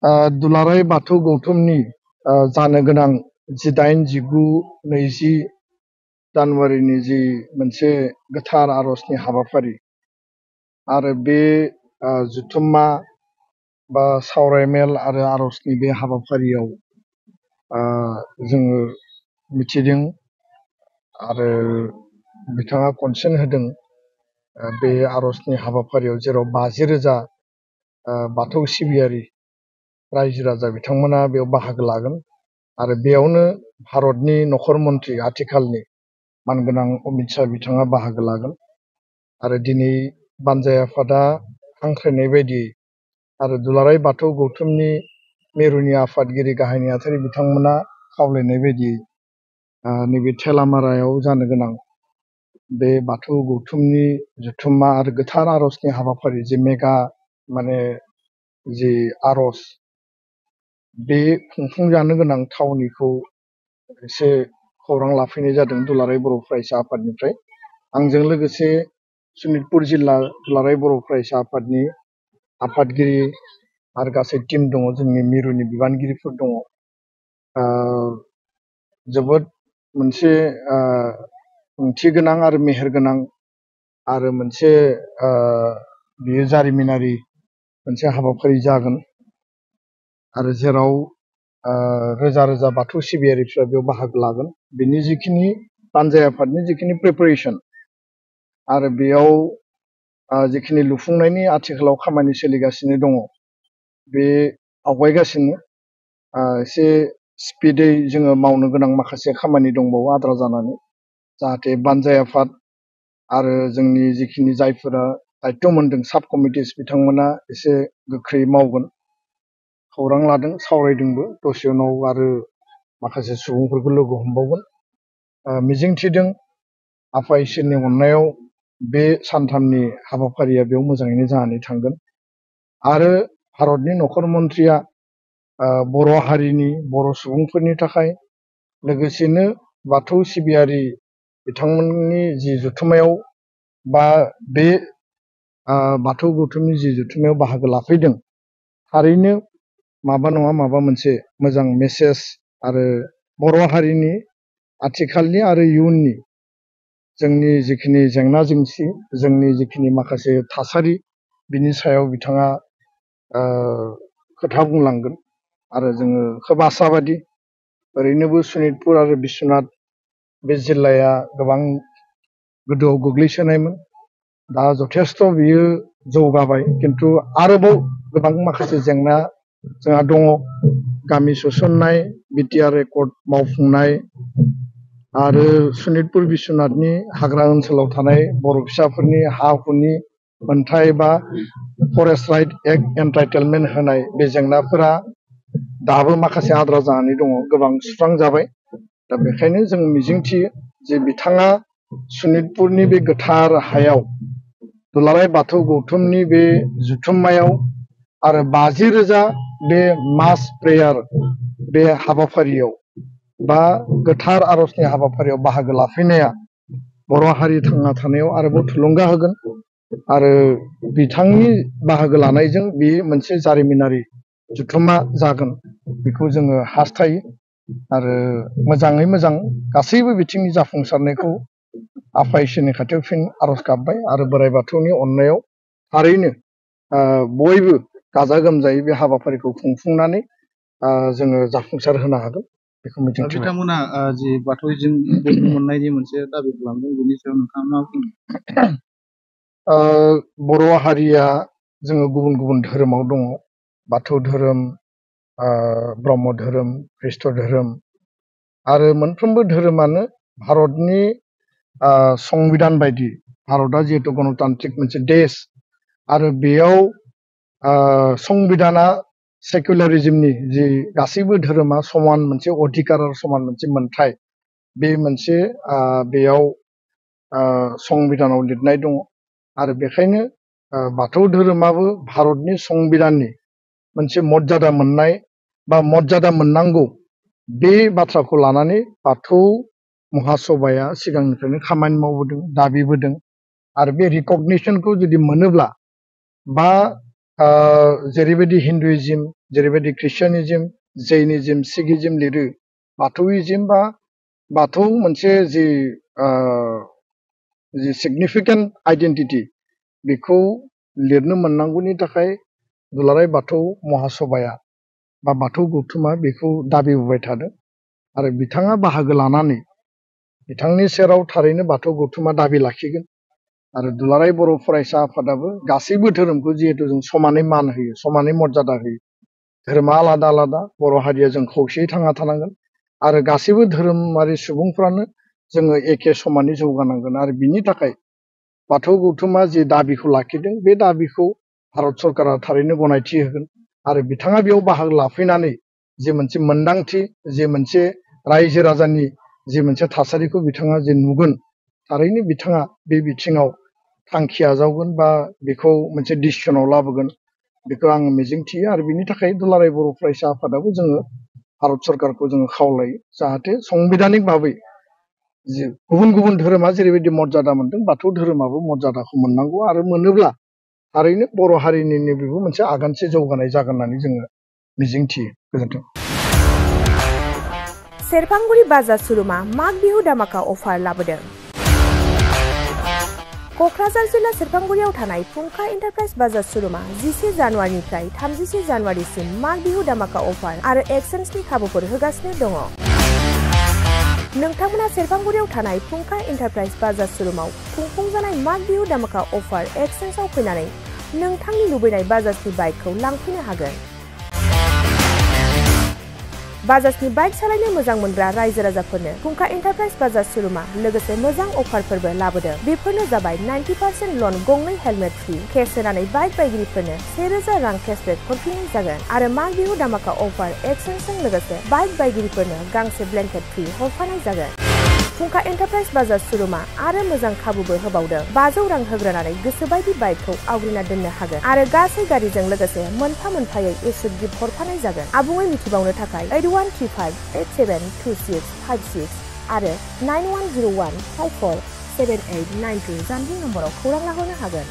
दुलाराय बाथौ गौथुमनि जानो गोनां 18, 19, 20 जानुवारिनि जि मोनसे गोथार आरजनि हाबाफारि आरो बे जुथुम्मा बा सावरायमेल आरो आरजनि बे हाबाफारियाव जोङो मिथिदों आरो बिथाङा कनसेन्ट होदों बे आरजनि हाबाफारियाव जेराव 50,000 बाथौ सिबियारि रायजो राजा बिथांमोना बेयाव बाहागो लागोन आरो बेयावनो भारतनि नखर मन्थ्रि आथिखालनि मानगोनां अमित शाह बिथाङा बाहागो लागोन आरो दिनै बानजाय आफादा हांख्रायनाय बायदि आरो दुलाराय बाथौ गौथुमनि मिरुनि आफादगिरि गाहाय नेहाथारि बिथांमोना खावलायनाय बायदि नैबे थेलामारायाव जानो गोनां बे बाथौ गौथुमनि जुथुम्मा आरो गोथार आरजनि हाबाफारि जे मेगा माने जि आरज बे खुंफुंजानो गोनां थावनिखौ एसे खौरां लाफैनाय जादों दुलाराय बर' फरायसा आफादनिफ्राय। आंजों लोगोसे सनितपुर जिल्ला दुलाराय बर' फरायसा आफादनि आफादगिरि आरो गासै टीम दङ, जोंनि मिरुनि बिबानगिरिफोर दङ। जोबोद मोनसे ओंथि गोनां आरो मेहेर गोनां आरो मोनसे बियो जारिमिनारि मोनसे हाबाफारि जागोन आरो जेराव रोजा रोजा बाथौ सिबियारिफ्रा बेयाव बाहागो लागोन। बिनि जिखिनि बानजाय आफादनि जिखिनि प्रिपारेसन आरो बेयाव जिखिनि लुफुंनायनि आथिखालाव खामानि सोलिगासिनो दङ बे आवगायगासिनो एसे स्पिडै जोङो मावनो गोनां माखासे खामानि दंबावो आद्रा जानानै, जाहाथे बानजाय आफाद आरो जोंनि जिखिनि जायफोरा दायित्व मोनदों साब कमिटिस बिथांमोना एसे गोख्रै मावगोन। खौरां लादों, सावरायदोंबो, दसे उनाव आरो माखासे सुबुंफोरखौ लोगो हमबावगोन। मिजिंथिदों आफा इसोरनि अननायाव बे सानथामनि हाबाफारिया बेयाव मोजाङैनो जानानै थांगोन आरो भारतनि नखर मन्थ्रिया बर' हारिनि बर' सुबुंफोरनि थाखाय लोगोसेनो बाथौ सिबियारि बिथांमोननि जि जुथुम्मायाव बा बे बाथौ गौथुमनि जि जुथुम्मायाव बाहागो लाफैदों, थारैनो माबा नङा माबा मोनसे मोजां मेसेज आरो बर' हारिनि आथिखालनि आरो इयुननि जोंनि जिखिनि जेंना जेंसि, जोंनि जिखिनि माखासे थासारि, बिनि सायाव बिथाङा खोथा बुंलांगोन आरो जोङो खोब आसाबादि। ओरैनोबो सनितपुर आरो बिश्वनाथ बे जिल्लाया गोबां गोदोआव गोग्लैसोनायमोन, दा जथेस्थ' बियो जौगाबाय, किन्तु आरोबाव गोबां माखासे जेंना जोंहा दङ। गामि सोसननाय, बिटिआर रेकर्ड मावफुंनाय आरो सनितपुर बिश्वनाथनि हाग्रा ओनसोलाव थानाय बर' फिसाफोरनि हा हुनि मोनथाय बा फरेस्ट राइट एक्ट एन्टाइटेलमेन्ट होनाय बे जेंनाफोरा दाबो माखासे आद्रा जानानै दङ, गोबां सुस्रांजाबाय। दा बेखायनो जों मिजिंथियो जे बिथाङा सनितपुरनि बे गोथार हायाव दुलाराय बाथौ गौथुमनि बे जुथुम्मायाव आरो 50,000 बे मास प्रेयार बे हाबाफारियाव बा गोथार आरजनि हाबाफारियाव बाहागो लाफैनाया बर' हारि थांना थानायाव आरोबाव थुलुंगा होगोन आरो बिथांनि बाहागो लानायजों बे मोनसे जारिमिनारि जुथुम्मा जागोन, बेखौ जोङो हास्थायो आरो मोजाङै मोजां गासैबो बिथिंनि जाफुंसारनायखौ आफा इसोरनि खाथियाव फिन आरज गाबबाय आरो बोराइ बाथौनि अननायाव थारैनो बयबो गाजा गोमजायै बे हाबाफारिखौ खुंफुंनानै जोङो जाफुंसार होनो हागोन बेखौ मिजिंथिबाय। बिथांमोना जि बाथौजों बोर मोननायनि मोनसे दाबि खालामदों, बेनि सायाव नोंथाङा मा बुङो? बर' हारिया जोङो गुबुन गुबुन धोरोमाव दङ, बाथौ धोरोम, ब्रह्म धोरोम, ख्रिष्ट धोरोम आरो मोनफ्रोमबो धोरोमानो भारतनि संबिधान बायदि, भारतआ जिहेतु गणतान्त्रिक मोनसे देश आरो बेयाव संबिधाना सेकुलारिज्मनि जि गासैबो धोरोमा समान मोनसे अधिकार आरो समान मोनसे मोनथाय, बे मोनसे बेयाव संबिधानाव लिरनाय दङ आरो बेखायनो बाथौ धोरोमाबो भारतनि संबिधाननि मोनसे मर्यादा मोननाय बा मर्यादा मोननांगौ बे बाथ्राखौ लानानै बाथौ महासभाया सिगांनिफ्रायनो खामानि मावबोदों, दाबिबोदों आरो बे रिकगनिसनखौ जुदि मोनोब्ला बा जेरैबायदि हिन्दुइज्म, जेरैबायदि ख्रिस्टियानिज्म, जैनिज्म, सिखिज्म लिरो, बाथौइज्म बा बाथौ मोनसे जि सिगनिफिकेन्ट आइडेन्टिटि बेखौ लिरनो मोननांगौनि थाखाय दुलाराय बाथौ महासभाया बा बाथौ गौथुमा बेखौ दाबिबोबाय थादों आरो बिथाङा बाहागो लानानै बिथांनि सेराव थारैनो बाथौ गौथुमा दाबि लाखिगोन आरो दुलाराय बर' फरायसा आफादाबो गासैबो धोरोमखौ जिहेतु जों समानै मान होयो, समानै मर्यादा होयो, धोरोमा आलादा आलादा, बर' हारिया जों खौसेयै थांना थानांगोन आरो गासैबो धोरोमारि सुबुंफ्रानो जोङो एखे समानै जौगानांगोन आरो बिनि थाखाय बाथौ गौथुमा जि दाबिखौ लाखिदों बे दाबिखौ भारत सरकारा थारैनो गनायथि होगोन आरो बिथाङा बेयाव बाहागो लाफैनानै जे मोनसे मोनदांथि, जे मोनसे रायजो राजानि जे मोनसे थासारिखौ बिथाङा जे नुगोन, थारैनो बिथाङा बे बिथिङाव थांखि आजावगोन बा बेखौ मोनसे डिसिसनाव लाबोगोन बेखौ आं मिजिंथियो आरो बिनि थाखाय दुलाराय बर' फरायसा आफादाबो जोङो भारत सरकारखौ जोङो खावलायो जाहाथे संबिधानिक भाबै जे गुबुन गुबुन धोरोमा जेरैबायदि मर्यादा मोनदों बाथौ धोरोमाबो मर्यादाखौ मोननांगौ आरो मोनोब्ला थारैनो बर' हारिनिनो बेबो मोनसे आगानसे जौगानाय जागोन होननानै जोङो मिजिंथियो। गोजोन्थों। सेरफांगुरि बाजार श'रुमा माग बिहु धामाका अफार लाबोदों। क'क्राझार जिल्ला सेरफांगुरियाव थानाय फुंखा एन्टारप्राइज बाजार श'रुमा 11 जानुवारिनिफ्राय 31 जानुवारिसिम माग बिहु धामाका अफार आरो एक्सचेन्जनि खाबुफोर होगासिनो दङ। नोंथांमोना सेरफांगुरियाव थानाय फुंखा एन्टारप्राइज बाजार श'रुमाव खुंफुंजानाय माग बिहु धामाका अफार एक्सचेन्जआव फैनानै नोंथांनि लुबैनाय बाजाजनि बाइकखौ लांफैनो हागोन। बाजाजनि बाइक सालायनो मोजां मोनग्रा रायजो राजाफोरनो फुंखा एन्टारप्राइज बाजार श'रुमा लोगोसे मोजां अफारफोरबो लाबोदों। बेफोरनो जाबाय 90% लन, गंनै हेलमेट फ्रि, केस होनानै बाइक बायगिरिफोरनो 1000 रां केसबेक हरफिननाय जागोन आरो माग बिहु धामाका अफार एक्सचेन्जजों लोगोसे बाइक बायगिरिफोरनो गांसे ब्लेंकेट फ्रि हरफानाय जागोन। फुंखा एन्टारप्राइज बाजार श'रुमा आरो मोजां खाबुबो होबावदों। 500 रां होग्रोनानै गोसोबायदि बाइकखौ आवग्रिना दोननो हागोन आरो गासै गारिजों लोगोसे मोनफा मोनफायै एसुड गिफ्ट हरफानाय जागोन। आबुङै मिथिबावनो थाखाय 8135872656 आरो 9101547892 जानबुं नम्बराव खौरां लाहरनो हागोन।